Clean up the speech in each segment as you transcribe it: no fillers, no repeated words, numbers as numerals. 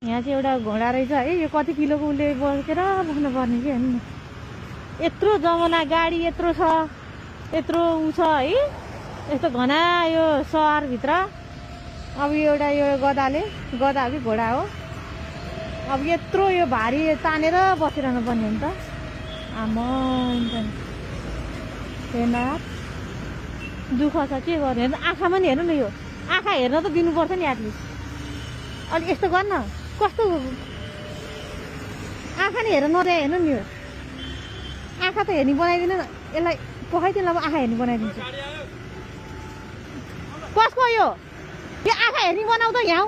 यहाँ चाहिँ एउटा घोडा रहेछ है। यो कति किलोको उसले बोकेर बोक्नुपर्ने कि हेर्नु न। यत्रो जमाना गाडी यत्रो छ, यत्रो ऊ छ है। यस्तो घना यो सहरभित्र। अब यो एउटा यो गधा कि घोडा हो। अब यत्रो यो भारी तानेर बसिरहनु पर्ने हो नि त। हेर्न दुःख छ, के गर्ने। हेर्नु आँखामा नि, हेर्नु न, यो आँखा हेर्न त दिनुपर्छ नि एटलिस्ट। अलिक यस्तो गर्न, कस्तो आँखा नि हेर्न नदिए। हेर्नु नि, यो आँखा त हेर्ने बनाइदिन। यसलाई पखाइदिनु, अब आँखा हेर्ने बनाइदिन्छु। कसको यो आँखा हेर्ने बनाउ त यहाँ।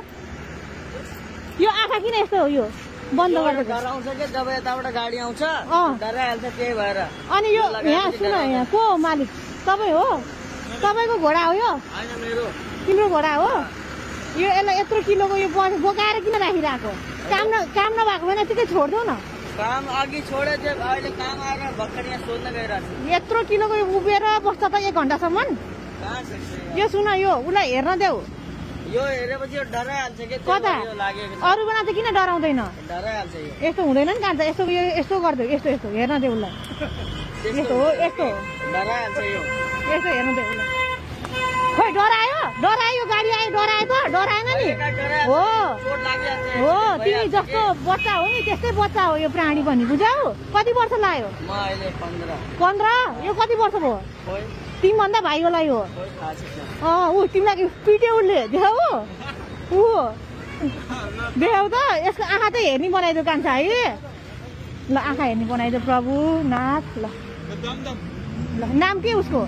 यो आँखा किन यस्तो हो? यो बन्द गरेर डराउँछ के जब यताबाट गाडी आउँछ डराइहाल्छ त्यही भएर। अनि यो यहाँ सुन, यहाँ को हो मालिक? तपाईँ हो? तपाईँको घोडा हो यो? हैन, मेरो। तिम्रो घोडा हो यो? यसलाई यत्रो किलोको यो बोकाएर किन राखिरहेको? काम नभएको भने यतिकै छोड्देऊ न। काम अघि छोडे चाहिँ अहिले काम आएर भर्खर यहाँ सोध्न गइरहेको छु। यत्रो किलोको यो उभिएर बस्छ त 1 घन्टासम्म? यो सुन, यो उसलाई हेर्न देऊ। यो हेरेपछि डराइहाल्छ के कता अरू बेला त किन डराउँदैन? डराइहाल्छ यो। यस्तो हुँदैन नि कान्छ। यस्तो यस्तो गरिदेऊ। यस्तो यस्तो हेर्न देऊ उसलाई। यस्तो हो, यस्तो डराइहाल्छ यो। यस्तो हेर्नु देऊ उसलाई। खोइ डरायो गाडी आयो। डरायो त? डराएन नि हो। तिमी जस्तो बच्चा हो नि त्यस्तै बच्चा हो यो प्राणी पनि, बुझ्यौ? कति वर्ष लाग्यो? म अहिले 15। यो कति वर्ष भयो? तिमीभन्दा भाइ होला यो। ऊ तिमीलाई पिट्यो उसले, देखाऊ देखाऊ त। यसको आँखा त हेर्ने बनाइदियो कान्छा है। ल आँखा हेर्ने बनाइदियो प्रभु नाथ। ल नाम के उसको?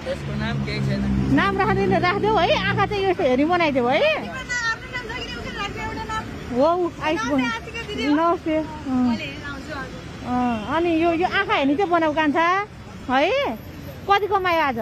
यसको नाम केही छैन। नाम राख्देऊ है। आँखा चाहिँ यस्तो हेर्ने बनाइदियो है। हो नमस्ते। अनि यो आँखा हेर्ने चाहिँ बनाऊ कान्छा है। कति कमायो आज?